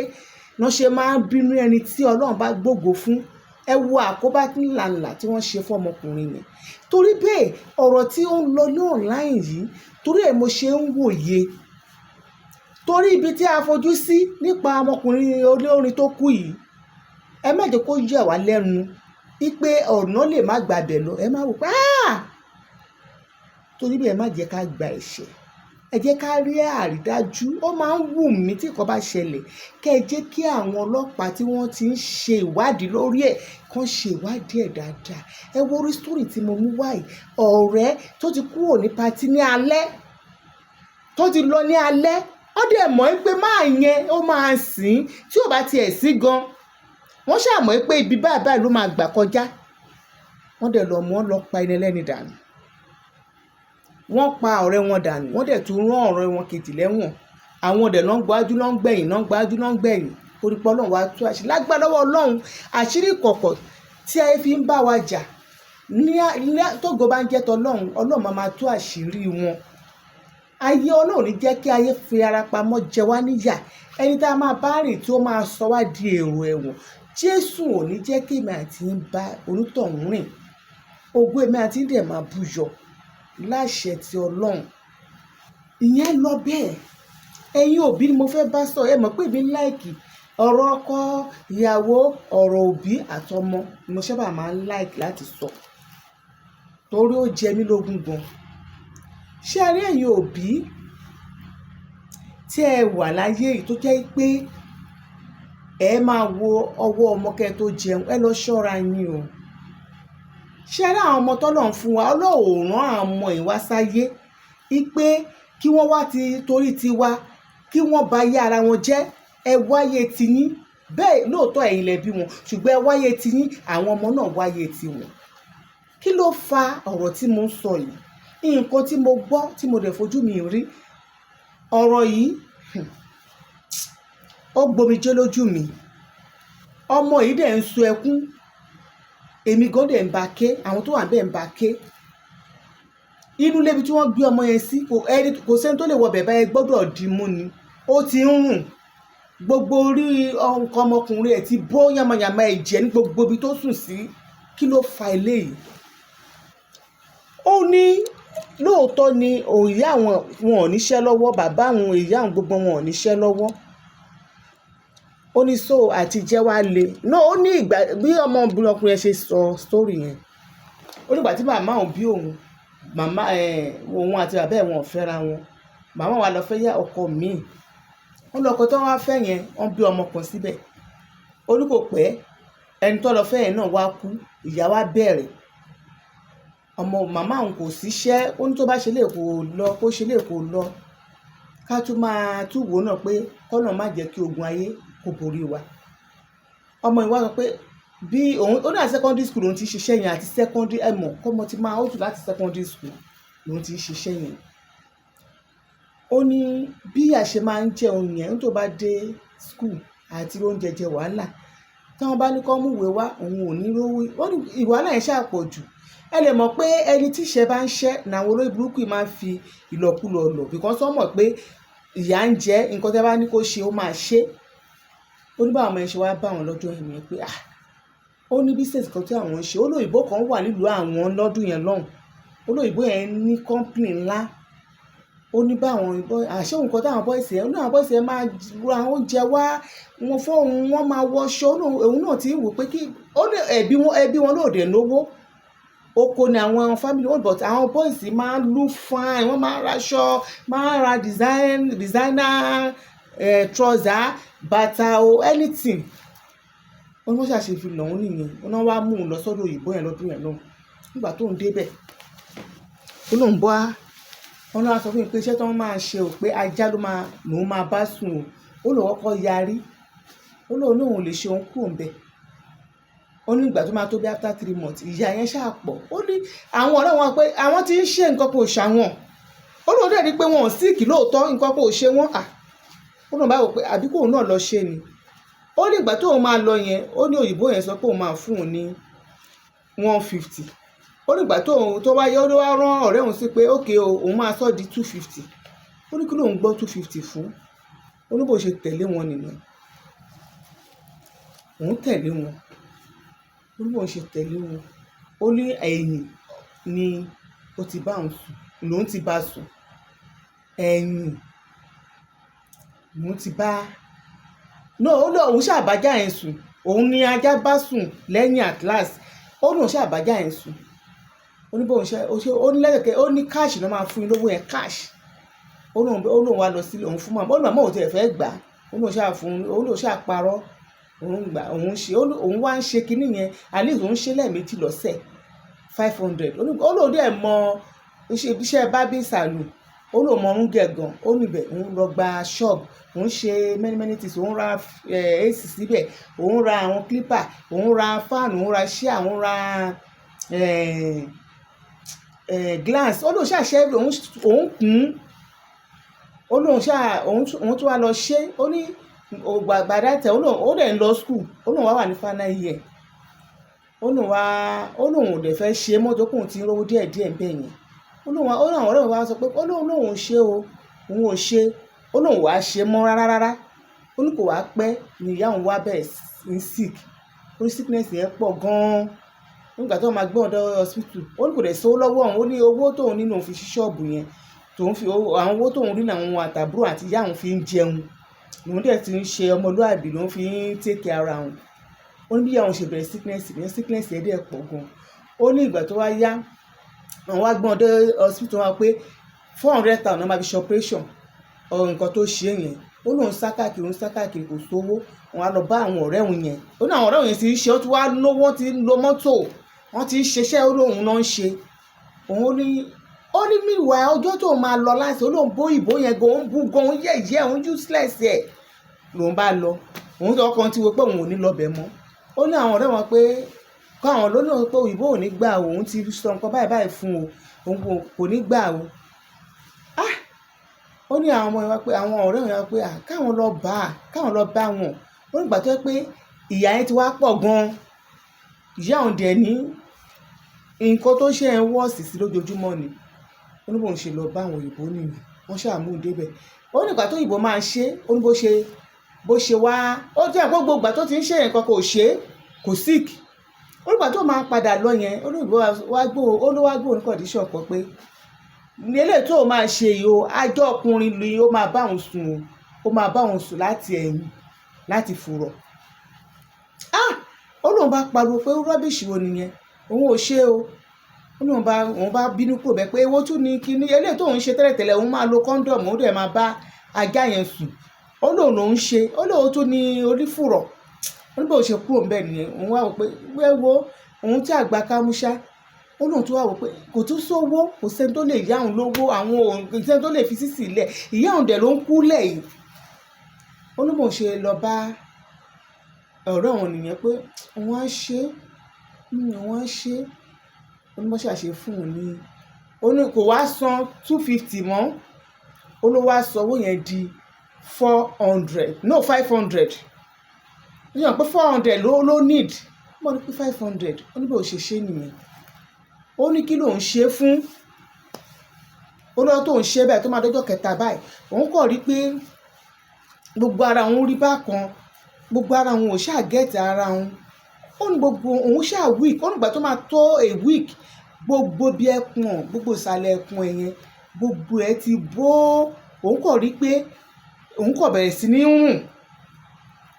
wọ́n ṣe máa ń bínú ẹni tí Ọlọ́run bá gbógo fún. Ẹ wo àkóbá ńláńlá tí wọ́n ṣe fún ọmọkùnrin yẹn. Torí bẹ́ẹ̀, ọ̀rọ̀ tí ó ń lọ ní online yìí, torí ẹ̀ mo ṣe ń wòye, torí ibi tí a fojú sí nípa ọmọkùnrin olórin tó kú yìí, ẹ má jẹ́ kó yà wá lẹ́nu wípé ọ̀nà lè má gbàbẹ̀ lọ. Ẹ má wò pé, "Ah!" Torí bẹ́ẹ̀, ẹ má jẹ́ ká gba ẹ̀ṣẹ̀, ẹ jẹ́ ká rí àrídájú. Ó máa ń wù mí tí nǹkan bá ṣẹlẹ̀, kẹ́ ẹ jẹ́ kí àwọn ọlọ́pàá tí wọ́n ti ń ṣe ìwádìí lórí ẹ̀ kàn ṣe ìwádìí ẹ̀ dáadáa. Ẹ wo orí story tí mo mú wá yìí, ọ̀rẹ́ tó ti kúrò ní party ní alẹ́, tó ti lọ ní alẹ́, ó dẹ̀ mọ̀ pé máa yẹn ó máa sìn tí ò bá tiẹ̀ sí gan. Wọ́n ṣàmọ̀ pé ibi báyìí báyìí ló máa gbà kọjá. Wọ́n dẹ̀ lọ mú wọn lọ pa ẹni ẹlẹ́ni dànù. Wọ́n pa ọ̀rẹ́ wọn dànù, wọ́n dẹ̀ tún rán ọ̀rẹ́ wọn kejì lẹ́wọ̀n. Àwọn dẹ̀ ló ń gbájú, ló ń gbẹ̀yìn, ló ń gbájú, ló ń gbẹ̀yìn. Orí pé Ọlọ́run wá tú àṣírí lágbára lọ́wọ́ Ọlọ́run. Àṣírí ìkọ̀kọ̀ tí ayé fi ń bá wa jà ní tógo bá ń jẹ́ tọlọ́run, Ọlọ́run máa máa tú àṣírí wọn. Ayé, Ọlọ́run ní jẹ́ kí ayé fi ara pamọ́ jẹ wá níyà. Ẹni tá a máa bá rìn tí ó máa sọ wá di èrò ẹ̀wọ̀n, Jésù ò ní jẹ́ kí èmi àti yín bá onítọ̀hún rìn. Ògo èmi àti yín dẹ̀ máa búyọ láṣẹ ti Ọlọ́run. Ìyẹn lọ bẹ́ẹ̀. Ẹ̀yin òbí ni mo fẹ́ bá sọ. Ẹ mọ̀ pé èmi like ọ̀rọ̀ ọkọ ìyàwó, ọ̀rọ̀ òbí àtọmọ ni mo sábà máa ń like láti sọ, torí ó jẹ mí lógún gan. Ṣé ẹ rí ẹ̀yin òbí tí ẹ wà láyé yìí tó jẹ́ pé ẹ máa wo ọwọ́ ọmọ kẹ́ tó jẹun, ẹ lọ ṣọ́ra yín o. Ṣé ẹ rí àwọn ọmọ tọ́lọ́run fún wa? Ọlọ́run ò rán àwọn ọmọ yìí wá sáyé wípé kí wọ́n wá ti torí tiwa kí wọ́n ba ayé ara wọn jẹ́. Ẹ wáyé tiyín bẹ́ẹ̀ lóòótọ́, ẹ̀yin lẹ bí wọn, ṣùgbọ́n ẹ wáyé tiyín, àwọn ọmọ náà wáyé tiwọn. Kí ló fa ọ̀rọ̀ tí mo ń sọ yìí? Nǹkan tí mo gbọ́, tí mo dẹ̀ fojú mi rí, ọ̀rọ̀ yìí, ó gbomijé lójú mi. Ọmọ yìí dẹ̀ ń sun ẹkún, èmi gan dẹ̀ ń ba ké, àwọn tó wà bẹ́ẹ̀ ń ba ké. Inú ilé ibi tí wọ́n gbé ọmọ yẹn sí, kò ẹni, kò sẹ́ni tó lè wọ bẹ̀ báyẹn, gbọ́dọ̀ dì mú ni. Ó ti ń rùn, gbogbo orí nǹkan ọmọkùnrin ẹ̀ ti bó yamayama, ẹ̀jẹ̀ ní gbogbo ibi tó sùn sí. Kí ló fa eléyìí? Ó ní lóòótọ́ ni ìyá àwọn wọn ò níṣẹ́ lọ́wọ́, bàbá àwọn, ìyá àwọn, gbogbo wọn ò níṣẹ́ lọ́wọ́. Ó ní so àti jẹ́ wá le no. Ó ní ìgbà bí ọmọbìnrin ọkùnrin yẹn ṣe sọ story yẹn, ó ní ìgbà tí màmá òun bí òun, màmá òun àti bàbá ẹ̀ wọn ò fẹ́ra wọn. Màmá wa lọ fẹ́ yá ọkọ míì. Wọ́n lọ ọkọ tó wá fẹ́ yẹn, wọ́n bí ọmọ kan síbẹ̀. Ó ní kò pẹ́, ẹni tó lọ fẹ́ yẹn náà wá kú, ìyá wa bẹ̀rẹ̀ ọmọ. Màmá òun kò síṣẹ́. Ó ní tó bá ṣe lè kó lọ, kó ṣe lè kó lọ, ká tún máa tún wò náà pé kọ́nà má jẹ́ kí ogun ayé kó borí wa. Ọmọ yìí wá sọ pé bí òun ó ní àti secondary school òun ti ṣiṣẹ́ yẹn, àti secondary, ẹ mọ̀ kọ́mọ ti máa ó tù láti secondary school lòun ti ṣiṣẹ́ yẹn. Ó ní bí a ṣe máa ń jẹun yẹn, tó bá dé school àti oúnjẹ jẹ wàhálà, tí wọ́n bá ní kó mú ìwé wá, òun ò ní rówó. Ó ní ìwàhálà yẹn ṣáà pọ̀ jù. Ẹ lè mọ̀ pé ẹni tí ìṣẹ́ bá ń ṣẹ́ làwọn olórí burúkú yìí máa ń fi ìlọ̀kulọ̀ lọ̀, because wọ́n mọ̀ pé Ìyà ń jẹ. Nǹkan tẹ́ bá ní kó ṣe, ó máa ṣe. Ó ní báwọn ọmọ yẹn ṣe wá bá àwọn lọ́jọ́ yẹn nìyẹn pé, ah, ó ní business kan tí àwọn ń ṣe. Ó lóyìnbó kan wà nílùú àwọn lọ́dún yẹn lọ́hùn. Ó lóyìnbó yẹn ní company ńlá. Ó ní báwọn àṣé nǹkan táwọn boys yẹn, ó ní àwọn boys yẹn máa ra oúnjẹ wá wọn fóun, wọ́n máa wọṣọ. Òun náà ti ń wò pé kí ó ní ẹbí wọn lóde lówó oko ni àwọn family wọn, but àwọn boys máa ń look fine, wọ́n máa ń raṣọ, máa ń ra designer trouser, bàtà o, anything. Ó ní wọ́n ṣàṣe fi lọ́hún nìyẹn. Ó náà wá mú un lọ sọ́dọ̀ òyìnbó yẹn lọ́dún yẹn lọ́hùn. Nígbà tó ń débẹ̀, ó lóun bọ́ wọn náà sọ fún mi pé iṣẹ́ tó ń máa ṣe ò pé ajá ló máa lòun máa bá sùn o. Ó lòun kọ́kọ́ yarí, ó lóun náà ò lè ṣe, òun kúrò ńbẹ̀. Ó ní ìgbà tó máa tó bí after 3 months, ìyà yẹn ṣáà pọ̀. Ó ní àwọn ọ̀rẹ́ wọn pé àwọn tí ń ṣe nǹkan kò ṣàwọn. Ó lóun dẹ̀ rí pé wọn ò sick lóòótọ́, nǹkan kò ṣe wọ́n. À, ó lóun bá wò pé àbí kóun náà lọ ṣe ni. Ó ní ìgbà tóun máa lọ yẹn, ó ní òyìnbó yẹn sọ pé òun máa fún òun ní 150. Ó ní ìgbà tóun tó wáyé, ó ló wá rán ọ̀rẹ́ òun sí pé ókè o, òun máa sọ di 250. Ó ní kí lóun gbọ́ 250 fún? Ó ní bó ṣe tẹ̀lé wọn nìyẹn, òun tẹ̀lé wọn. Ó ní bó ṣe tẹ̀lé wọn, ó ní ẹ̀yìn ni ó ti bá òun sùn, lòun ti bá sùn. Ẹ̀yìn lòun ti bá no. Ó lọ, òun ṣàbájá yẹn sùn, òun ni ajá bá sùn lẹ́yìn at last. Ó lóun ṣàbájá yẹn sùn. Ó ní bóun ṣe ó ní lẹ́sẹ̀kẹ́, ó ní cash ló máa fún yín lówó yẹn, cash. Ó lóun wá lọ sílé, òun fún màmá. Ó ní màmá òun tiẹ̀ fẹ́ gbà á. Ó lóun ṣáà fún, ó lóun ṣáà parọ́, òun gbà, òun ṣe. Òun wá ń ṣe kinní yẹn, at least òun ṣe lẹ́ẹ̀mejì lọ́sẹ̀, 500. Ó lóun dẹ̀ mọ iṣẹ́ barbing salon, ó lóun mọ orun gẹ̀ gan. Ó níbẹ̀ òun lọ gba shop, òun ṣe many many things. Òun ra AC síbẹ̀, òun ra àwọn clipper, òun ra fan, òun ra chair, òun ra glass. Ó lóun ṣàṣẹ, òun kùn. Ó lóun ṣáà òun tún wá lọ ṣe. Ó ní gbàdá tẹ, ó lóun ó dẹ̀ ń lọ school. Ó lóun wá wà ní final year. Ó lóun ò dẹ̀ fẹ́ ṣe mọ́tò, kóun ti ń rówó díẹ̀ díẹ̀ ń bẹ̀ yẹn. Ó lóun ó ní àwọn ọ̀rẹ́ òun wá sọ pé ó lóun lóun ò ṣe o, òun ò ṣe. Ó lóun wàá ṣe mọ́ rárá rárá. Ó ní kò wá pẹ́ ni ìyá òun wá bẹ̀rẹ̀ sí sick. Ó ní sickness yẹn pọ̀ gan-an. Nígbà tó máa gbé ọ̀dọ̀ hospital, ó ní kò dẹ̀ sówó lọ́wọ́ òun. Ó ní owó tóun nínú òun fi ṣí ṣọ́ọ̀bù yẹn, tóun fi àwọn owó tóun rí làwọn àtàbúrò àti ìyá òun fi ń jẹun, lòun dẹ̀ ti ń ṣe ọmọlúàbí, lòun fi ń take care ara òun. Ó ní bí ìyá òun ṣe bẹ̀rẹ̀ sickness yẹn, sickness yẹn dẹ̀ pọ̀ gan. Ó ní ìgbà tó wá yá, àwọn wá gbọ́n dé hospital wọn pé 400,000 náà máa fi ṣe operation ọ̀ nǹkan tó ṣe yẹn. Ó lóun sá káàkiri, òun sá káàkiri, kò sówó. Òun á lọ bá àwọn ọ̀rẹ́ òun yẹn. Ó ní àwọn ọ̀rẹ́ òun yẹn ti ń ṣe, ó ti wá lówó, wọ́n ti ń lo mọ́tò, wọ́n ti ń ṣiṣẹ́. Ó lóun náà ń ṣe. Òun ní ó ní meanwhile, ọjọ́ tó máa lọ láti, ó lóun bó ìbò yẹn gan, òun bú gan, òun yẹ̀yẹ́ òun, useless ẹ̀ lòun bá lọ. Òun tó ọkàn ti wo pé òun ò ní lọ bẹ̀ mọ́. Ó ní àwọn ọ̀rẹ́ wọn pé kọ́ àwọn lónìí pé òyìnbó ò ní gbà o, òun ti sọ nǹkan báyìí báyìí fún o, òun kò ní gbà o. Ah, ó ní àwọn ọmọ yẹn wá pé àwọn ọ̀rẹ́ wọn wá pé, ah, káwọn lọ bá wọn. Ó ní ìgbà tó yẹ pé ìyà yẹn ti wá pọ̀ gan, ìyá òun dẹ̀ ní nǹkan tó ṣe ń worse sí lójoojúmọ́ ni. Ó ní bóun ṣe lọ bá àwọn òyìnbó nìyẹn, wọ́n ṣáà mú un débẹ̀. Ó ní ìgbà tó òyìnbó máa ṣe, ó ní bó ṣe wá, ó jẹ́ gbogbo ìgbà tó ti ń ṣe nǹkan kò ṣe é, kò sick. Ó ní ìgbà tó máa padà lọ yẹn, ó ní òyìnbó wá gbó, ó ló wá gbó ní condition kan pé ní eléyìí tó máa ṣe yìí o, ajọ́ ọkùnrin ni ó máa bá òun sùn o, ó máa bá òun sùn láti ẹ̀yìn, láti fùrọ̀. Ah, ó lóun bá pariwo pé rubbish wo nìyẹn, òun ò ṣe o. Ó lóun bá òun bá bínú kúrò bẹ́ẹ̀ pé ewó tún ní kíní eléyìí tóun ṣe tẹ́lẹ̀tẹ́lẹ̀, òun máa lo condom, òun dẹ̀ máa bá ajá yẹn sùn. Ó lóun lòún ṣe, ó lóun tún ní onífùrọ̀. Ó ní bóun ṣe kúrò ńbẹ̀ nìyẹn. Òun wá wò pé wẹ́wo òun tí àgbà kámúṣá. Ó lóun tún wá wò pé kò tún sówó, kò sẹ́ni tó lè yá òun lówó, àwọn òun kò sẹ́ni tó lè fi sísì lẹ̀, ìyá òun dẹ̀ ló ń kú lẹ̀ yìí. Ó ní bóun ṣe lọ bá ọ̀rẹ́ òun nìyẹn pé òun á ṣe, òun á ṣe. Ó ní bó ṣàṣe fún òun ní, ó ní kò wá san 250 mọ́, ó ló wá sọ owó yẹn di 400, no, 500. Ó yàn pé 400 ló need mo ní pé 500. Ó ní bó ṣe ṣe nìyẹn. Ó ní kí lòun ṣe fún? Ó lọ́wọ́ tó ń ṣe báyìí tó máa dọ́jọ́ kẹta báyìí, òun kàn rí pé gbogbo ara òun rí bákan, gbogbo ara òun ò ṣáà get ara òun. Ó ní gbogbo òun ṣáà weak. Ó nígbà tó máa tó a week, gbogbo bí ẹpọ̀n, gbogbo ìsàlẹ̀ ẹpọ̀n ẹ̀ yẹn, gbogbo ẹ̀ ti bó. Òun kàn rí pé òun kàn bẹ̀rẹ̀ sí ní rùn,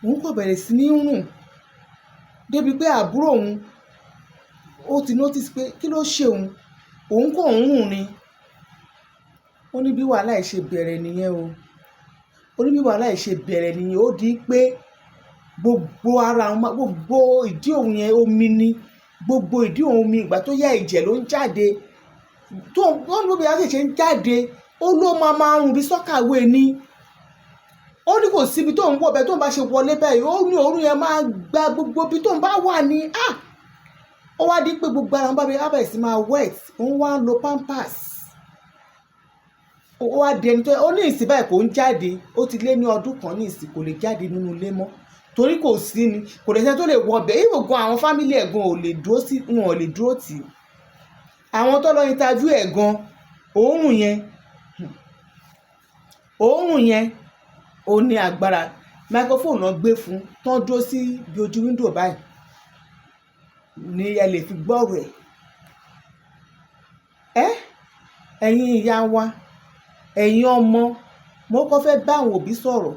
òun kàn bẹ̀rẹ̀ sí ní rùn débi pé àbúrò òun ó ti notice pé kí ló ṣe òun, òun kàn ń rùn ni. Ó ní bí wàhálà ẹ̀ ṣe bẹ̀rẹ̀ nìyẹn o. Ó ní bí wàhálà ẹ̀ ṣe bẹ̀rẹ̀ nìyẹn. Ó di pé gbogbo ara òun, gbogbo ìdí òun yẹn, omi ni, gbogbo ìdí òun omi. Ìgbà tó yá, ẹ̀jẹ̀ ló ń jáde tó. Ó ní gbogbo ìyá ṣe ń jáde, ó ló máa rùn bí soakaway ni. Ó ní kò síbi tó ń wọ̀ bẹ́ẹ̀, tó ń bá ṣe wọlé bẹ́ẹ̀, ó ní òórùn yẹn máa gba gbogbo ibi tó ń bá wà ní. Ah, ó wá di pé gbogbo ara wọn bá bẹ̀rẹ̀ sí máa wet, òun wá ń lo pampers. Ó wá di ẹni tó ó ní ìsìn báyìí kò ń jáde. Ó ti lé ní ọdún kan ní ìsìn, kò lè jáde nínú ilé mọ́ torí kò sí ni, kò lè sẹ́ni tó lè wọ ọbẹ̀. Ìwò gan, àwọn family ẹ̀ gan ò lè dúró sí, wọn ò lè dúró tì í. Àwọn tó lọ interview ẹ̀ gan, òórùn yẹn, òórùn yẹn ó ní agbára. Microphone náà gbé fún tán, dúró sí bí ojú window báyìí ní ẹ lè fi gbọ́rọ̀ ẹ̀. Ẹ́ ẹ̀yin ìyá wa, ẹ̀yin ọmọ, mo kọ́ fẹ́ bá àwọn òbí sọ̀rọ̀.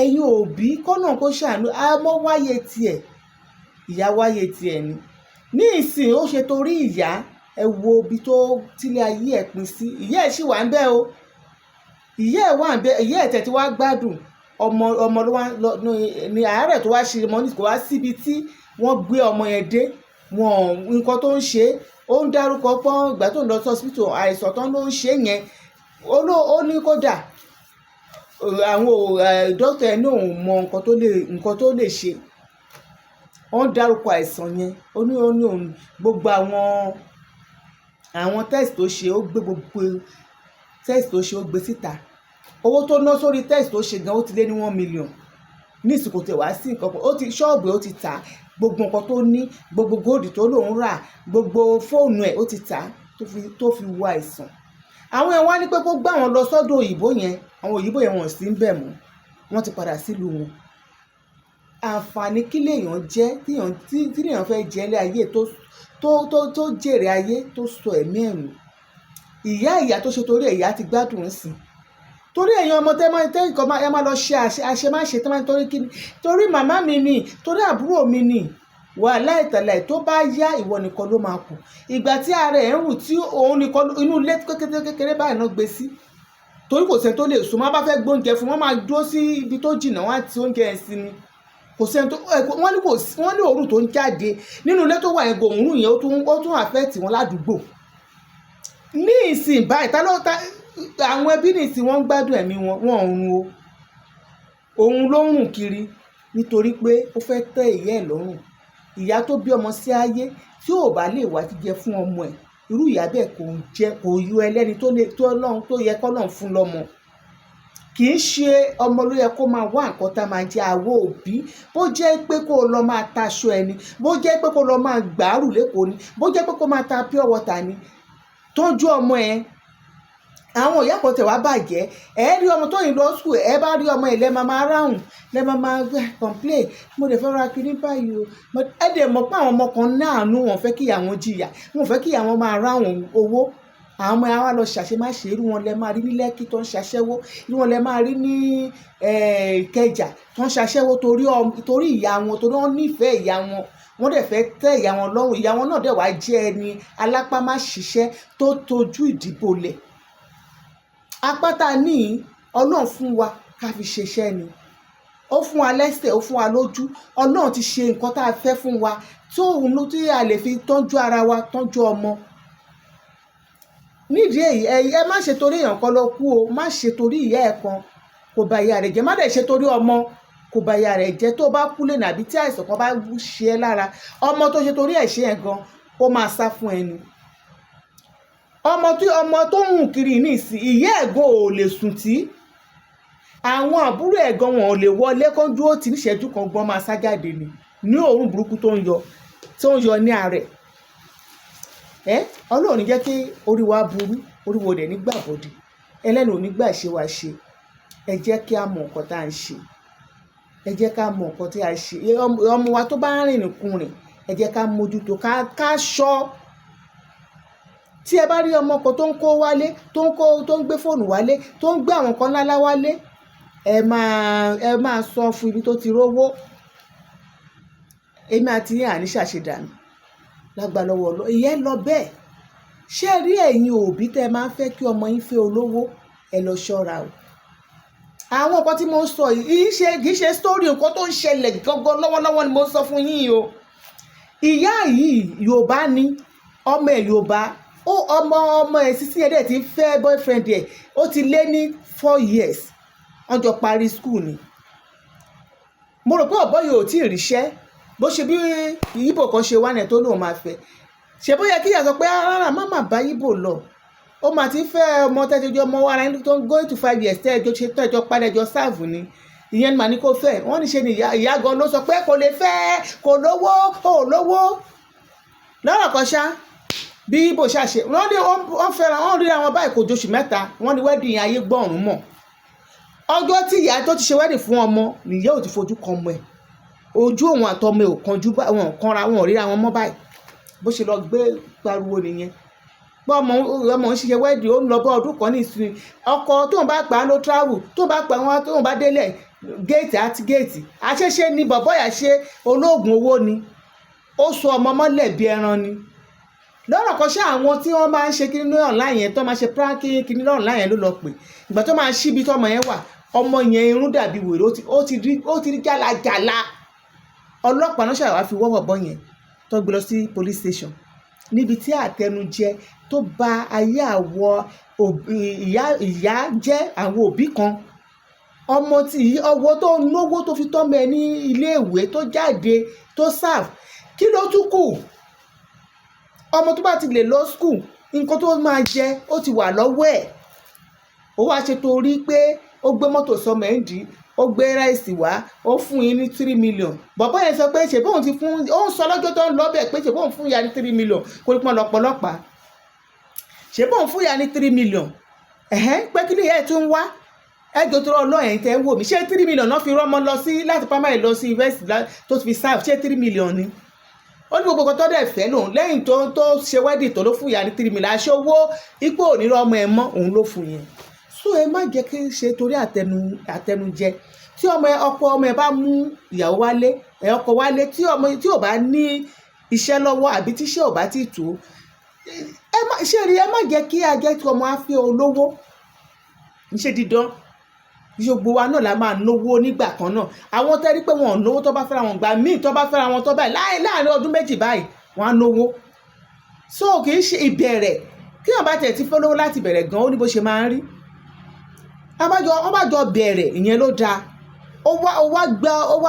Ẹ̀yin òbí kọ́nà kó ṣàánú àmọ́ wáyé tiẹ̀, ìyá wáyé tiẹ̀ ni ní ìsìn. Ó ṣe torí ìyá, ẹ wo ibi tó tílé ayé ẹ̀ pín sí. Ìyá ẹ̀ sì wà ń bẹ̀ o, ìyá ẹ̀ wà ń bẹ̀. Ìyá ẹ̀ tẹ̀ tí wá gbádùn ọmọ, ọmọ ló wá lọ ní àárẹ̀ tó wá ṣe ọmọ ní kò wá síbi tí wọ́n gbé ọmọ yẹn dé. Wọn nǹkan tó ń ṣe, ó ń dárúkọ pọ́n. Ìgbà tó ń lọ sí hospital, àìsàn tán ló ń ṣe yẹn, ó ní kódà àwọn dókítà ẹ̀ ní òun mọ nǹkan tó lè ṣe. Ó ń dárúkọ àìsàn yẹn. Ó ní òun gbogbo àwọn test tó ṣe, ó gbé gbogbo test tó ṣe, ó gbé síta. Owó tó ná sórí test tó ṣe gan, ó ti lé ní 1 million. Ní ìsìnkú tẹ̀ wá sí nǹkan kan, ó ti ṣọ́ọ̀bù, ó ti tà gbogbo nǹkan tó ní, gbogbo gold tó lòun rà, gbogbo fóònù ẹ̀, ó ti tà tó fi wo àìsàn. Àwọn ẹ̀ wá ní pé kó gbá àwọn lọ sọ́dọ̀ òyìnbó yẹn. Àwọn òyìnbó yẹn, wọ́n sì ń bẹ̀ mọ́, wọ́n ti padà sílùú wọn. Àǹfààní kí lèèyàn jẹ́ tí lèèyàn fẹ́ jẹ́ ilé ayé tó jèrè ayé tó sọ ẹ̀mí ẹ̀ nù? Ìyá tó ṣe torí ẹ̀, ìyá ti gbádùn ń sìn. Torí ẹ̀yin ọmọ tẹ́ máa tẹ́ nǹkan máa ẹ máa lọ ṣe àṣemáṣe tẹ́ máa torí kí ni? Torí màmá mi ni, torí àbúrò mi ni. Wàhálà ìtàlẹ̀, tó bá yá, ìwọ nìkan ló máa kù. Ìgbà tí ara ẹ̀ ń rù, tí òun nìkan inú ilé kékeré kékeré báyìí náà gbé sí, torí kò sẹ́ni tó lè sùn. Wọ́n bá fẹ́ gbóúnjẹ fún wọn, máa dúró sí ibi tó jìnnà, wọ́n á ti oúnjẹ ẹ̀ sí ni. Kò sẹ́ni tó wọ́n ní kò sí. Wọ́n ní òórùn tó ń jáde nínú ilé tó wà yẹn, òórùn yẹn ó tún affect wọn ládùúgbò. Ní ìsìn báyìí, ta ló ta àwọn ẹbí ní ìsìn? Wọ́n ń gbádùn ẹ̀mí wọn, wọn ò run o. Òun ló ń rùn kiri nítorí pé ó fẹ́ tẹ́ ìyá ẹ̀ lọ́rùn. Ìyá tó bí ọmọ sí ayé, tí ò bá lè wá jíjẹ fún ọmọ ẹ̀, irú ìyá bẹ́ẹ̀ kò jẹ́ kò yọ ẹlẹ́ni tó lè tó Ọlọ́run tó yẹ kọ́lọ́run fún lọ́mọ. Kì í ṣe ọmọ ló yẹ kó máa wá nǹkan tá a máa jẹ. Àwọ òbí, bó jẹ́ pé kó lọ máa taṣọ ẹni, bó jẹ́ pé kó lọ máa gbàárù lẹ́kọ̀ọ́ ni, bó jẹ́ pé kó máa ta pure water ni, tọ́jú ọmọ ẹ. Àwọn ìyá kan tẹ̀ wá bàjẹ́. Ẹ rí ọmọ tó yìn lọ school, ẹ bá rí ọmọ ẹ, lẹ́ máa máa ráhùn, lẹ́ máa máa complain, "Mo lè fẹ́ ra kinní báyìí o." Ẹ dẹ̀ mọ̀ pé àwọn ọmọ kan náànú, wọn fẹ́ kí ìyá wọn jìyà, wọn fẹ́ kí ìyá wọn máa ráhùn owó. Àwọn ọmọ yẹn wá lọ ṣàṣemáṣe. Irú wọn lẹ máa rí ní Lẹ́kì tó ń ṣaṣẹ́wó, irú wọn lẹ máa rí ní Ìkẹjà tó ń ṣaṣẹ́wó, torí ìyá wọn, torí wọ́n nífẹ̀ẹ́ ìyá wọn, wọ́n dẹ̀ fẹ́ tẹ́ ìyá wọn lọ́rùn. Ìyá wọn náà dẹ̀ wá jẹ́ ẹni alápámáṣiṣẹ́ tó tojú ìdìbò lẹ̀. Apáta ní Ọlọ́run fún wa ká fi ṣiṣẹ́ ni. Ó fún wa lẹ́sẹ̀, ó fún wa lójú. Ọlọ́run ti ṣe nǹkan tá a fẹ́ fún wa tó òun ló tí a lè fi tọ́jú ara wa, tọ́jú ọmọ. Nídìí èyí, ẹ má ṣe torí èèyàn kan lọ kú o. Má ṣe torí ìyá ẹ̀ kan kò bà ìyá rẹ̀ jẹ́. Má dẹ̀ ṣe torí ọmọ kò bà ìyá rẹ̀ jẹ́. Tó bá kú lẹ́nu àbí tí àìsàn kan bá ṣe ẹ́ lára, ọmọ tó ṣe torí ẹ̀ ṣe ẹ̀ gan, ó máa sá fún ẹni. Ọmọ tí ọmọ tó ń hùn kiri nísìn, ìyá ẹ̀ gan ò lè sùn tí àwọn àbúrò ẹ̀ gan, wọn ò lè wọlé kán dúró tì níṣẹ́jú kan gbọ́n, máa sá jáde ni ní òórùn burúkú tó ń yọ ní ààrẹ ẹ. Ọlọ́run ní jẹ́ kí orí wa burú. Oríwo dẹ̀ ní gbàbọ̀dì, ẹlẹ́nu ò ní gbà ṣe wá ṣe. Ẹ jẹ́ kí a mọ nǹkan tá à ń ṣe. Ẹ jẹ́ ká mọ nǹkan tí a ṣe. Ọmọ wa tó bá ń rìnrìn kùnrin, ẹ jẹ́ ká mójútó, ká ṣọ́. Tí ẹ bá rí ọmọ kan tó ń kó wálé, tó ń gbé fóònù wálé, tó ń gbé àwọn nǹkan ńláńlá wálé, ẹ máa sọ fún ibi tó ti rówó. Èmi àti yín àní ṣàṣedànù lágbára lọ́wọ́ Ọlọ́run. Ìyẹn lọ bẹ́ẹ̀. Ṣé ẹ rí ẹ̀yin òbí tẹ́ ẹ máa ń fẹ́ kí ọmọ yín fẹ́ olówó? Ẹ lọ ṣọ́ra o. Àwọn nǹkan tí mo ń sọ yìí kì í ṣe story. Nǹkan tó ń ṣẹlẹ̀ gangan lọ́wọ́lọ́wọ́ ni mo ń sọ fún yín o. Ìyá yìí, Yorùbá ni ọmọ ẹ̀. Yorùbá ó ọmọ ẹ̀ sísí ẹ̀ dẹ̀ ti fẹ́ boyfriend ẹ̀, ó ti lé ní 4 years. Wọ́n jọ parí school ni. Mo rò pé ọ̀bọ yìí ò tí ì ríṣẹ́. Bó ṣe bí Ìgbò kan ṣe wá ní ẹ̀ tó lóun máa fẹ́ ṣe, bóyá kíyà sọ pé rárá, má má bá Ìgbò lọ. Ó máa ti fẹ́ ọmọ tẹ́jọ́jọ́ ọmọ ara ẹni tó ń going to 5 years, tẹ́jọ́ ṣe, tẹ́jọ́ padà jọ serve ni. Ìyẹn ni màá ní kó fẹ́. Wọ́n ní ṣe ni ìyá gan ló sọ pé kò lè fẹ́, kò lówó, ò lówó. Lọ́rọ̀ kan ṣá, bí Ìgbò ṣàṣe, wọ́n ní wọ́n fẹ́ra, wọ́n rí àwọn báyìí, kò jóṣù 3, wọ́n ní wedding. Ayé gbọ́ọ̀rùn mọ̀. Ọjọ́ tí ìyá tó ti ṣe wedding fún ọmọ nìyá ò ti fojú kan ọmọ ẹ̀. Ojú òun àtọmọ ẹ̀ ò kanjú, wọn ò kanra, wọn ò ríra wọn mọ́ báyìí. Bó ṣe lọ gbé pariwo nìyẹn pé ọmọ ń ṣiṣẹ́ wedding, ó ń lọ bọ́ ọdún kan ní ìsinmi. Ọkọ tóun bá pa á ló travel, tóun bá pa wọn, tóun bá délẹ̀, géètì àti géètì àṣeṣe ni. Bọ̀bọ́ yà ṣe olóògùn owó ni, ó so ọmọ mọ́lẹ̀ bí ẹran ni. Lọ́rọ̀ kan ṣé, àwọn tí wọ́n máa ń ṣe kíní ní online yẹn, tó máa ṣe pranking kíní ní online yẹn ló lọ pè. Ìgbà tó máa ṣíbi tọ́mọ yẹn wà, ọmọ yẹn irun dàbí wèrè, ó ti rí jálajàla. Ọlọ́pàá náà ṣàwá fi wọ́ bọ̀bọ́ yẹn, tó gbé lọ sí police station, níbi tí àtẹnujẹ tó ba ayé àwọ ìyá jẹ́. Àwọn òbí kan, ọmọ tí ọwọ́ tó náwó tó fi tọ́mọ ẹ ní iléèwé, tó jáde, tó serve, kí ló tún kù? Ọmọ tó bá ti lè lọ school, nǹkan tó máa jẹ ó ti wà lọ́wọ́ ẹ̀. Ó wá ṣe torí pé ó gbé mọ́tò sọmọ ẹ̀ ń dì í, ó gbé rice wá, ó fún yín ní 3 million. Bọ̀bọ́ yẹn sọ pé ṣe bóun ti fún, ó ń sọ lọ́jọ́ tó ń lọ bẹ̀ pé ṣe bóun fún ìyá ní 3 million, kó ní pọ́n lọ́pọ̀lọpàá, ṣe bóun fún ìyá ní 3 million. Ẹ̀hẹ́n, pé kí ni ìyá ẹ̀ tún wá ẹjọ́ tó rọ ẹ̀yìn tẹ́ ń wò mí? Ṣé 3 million náà fi rọ́mọ lọ sí láti primary lọ sí university tó fi serve? Ṣé 3 million ni? Ó ní gbogbo nǹkan tó dẹ̀ fẹ́ lòun lẹ́yìn tó ṣe wedding tó ló fún ìyá ní 3 million. Aṣọ owó ipò onírọ̀ ọmọ ẹ̀ mọ́ òun ló fún yẹn. So ẹ má jẹ́ kí n ṣe torí àtẹnujẹ. Tí ọmọ ẹ, ọkọ ọmọ ẹ bá mú ìyàwó wálé ẹ, ọkọ wálé, tí ọmọ tí ò bá ní iṣẹ́ lọ́wọ́ àbí tí iṣẹ́ ò bá tí tó, ẹ má ṣe rí. Ẹ má jẹ́ kí a jẹ́ kí ọmọ á fẹ́ olówó. Ṣe dídán gbogbo wa náà la máa náwó nígbà kan náà. Àwọn tẹ́rí pé wọn ò náwó, tó bá fẹ́ra wọn gbà míì, tó bá fẹ́ra wọn tó báyìí láàrin ọdún 2 báyìí, wọn á náwó. So kì í ṣe ìbẹ̀rẹ̀ kí wọn bá tẹ̀ ti fẹ́ lówó láti bẹ̀rẹ̀ gan, ó ní bó ṣe máa ń rí. Abájọ wọn bá jọ bẹ̀rẹ̀, ìyẹn ló dáa. Ó wá gba ọmọ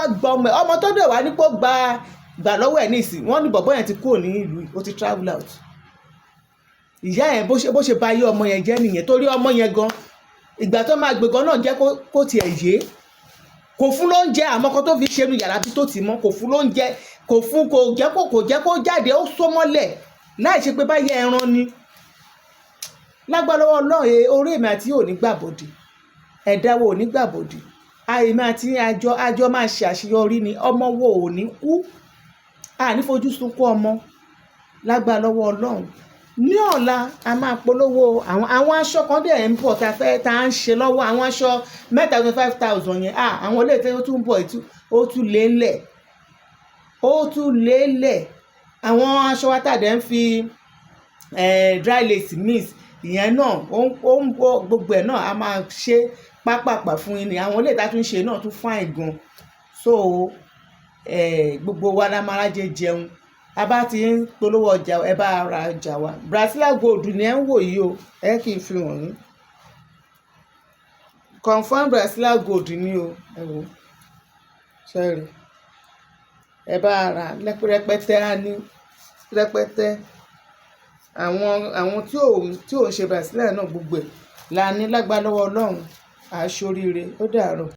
ẹ̀, ọmọ tó dẹ̀ wá nípò gbà lọ́wọ́ ẹ̀ nísìn. Wọ́n ní bọ̀bọ́ yẹn ti kúrò ní ìlú yìí, ó ti travel out. Ìyá yẹn, bó ṣe ba ayé ọmọ yẹn jẹ́ nìyẹn, torí ọmọ yẹn gan, ìgbà tó máa gbé gan náà jẹ́ kó tiẹ̀ yé. Kò fún lóúnjẹ, àmọ́ kan tó fi ṣe nu yàrá bí tó ti mọ́, kò fún lóúnjẹ, kò fún, kò jẹ́ kó jáde. Ó só mọ́lẹ̀ láì ṣe pé báyẹ̀ ẹran ni. Lágbára lọ́wọ́ Ọlọ́run, orí èmi àti yóò ní gbàbọ̀dì, ẹ̀dá wo ò ní gbàbọ̀dì. Àìmí àti àjọ máa ṣe àṣeyọrí ni. Ọmọ wo ò ní kú, a ní fojú sunkún ọmọ lágbára lọ́wọ́ Ọlọ́run. Ní ọ̀la, a máa polówó àwọn aṣọ kan dẹ̀ ń bọ̀ tá a fẹ́ tá a ń ṣe lọ́wọ́. Àwọn aṣọ mẹ́ta 25,000 yẹn, àwọn ilé ìtẹ́wọ́ tún ń bọ̀, ó tún lé ńlẹ̀, ó tún lé ńlẹ̀. Àwọn aṣọ wa tàdé ń fi dry lace mix, ìyẹn náà ó gbogbo ẹ̀ náà a máa ṣe pápápá fún yín ni. Àwọn ilé ìta tún ṣe náà tún fine gan. So gbogbo wa la máa rájẹ jẹun. A bá ti ń polówó ọjà, ẹ bá ra ọjà wa. Brasilia gold ni ẹ ń wò yìí o. Ẹ kì í fi wọ̀nyí confam. Brasilia gold ni o. Ẹ wò sẹ́ẹ̀rì, ẹ bá ra rẹpẹtẹ, á ní rẹpẹtẹ. Àwọn tí ò ń ṣe Brasilia náà, gbogbo ẹ̀ la ní lágbára lọ́wọ́ Ọlọ́run. Àṣoríire, ó dàárọ̀.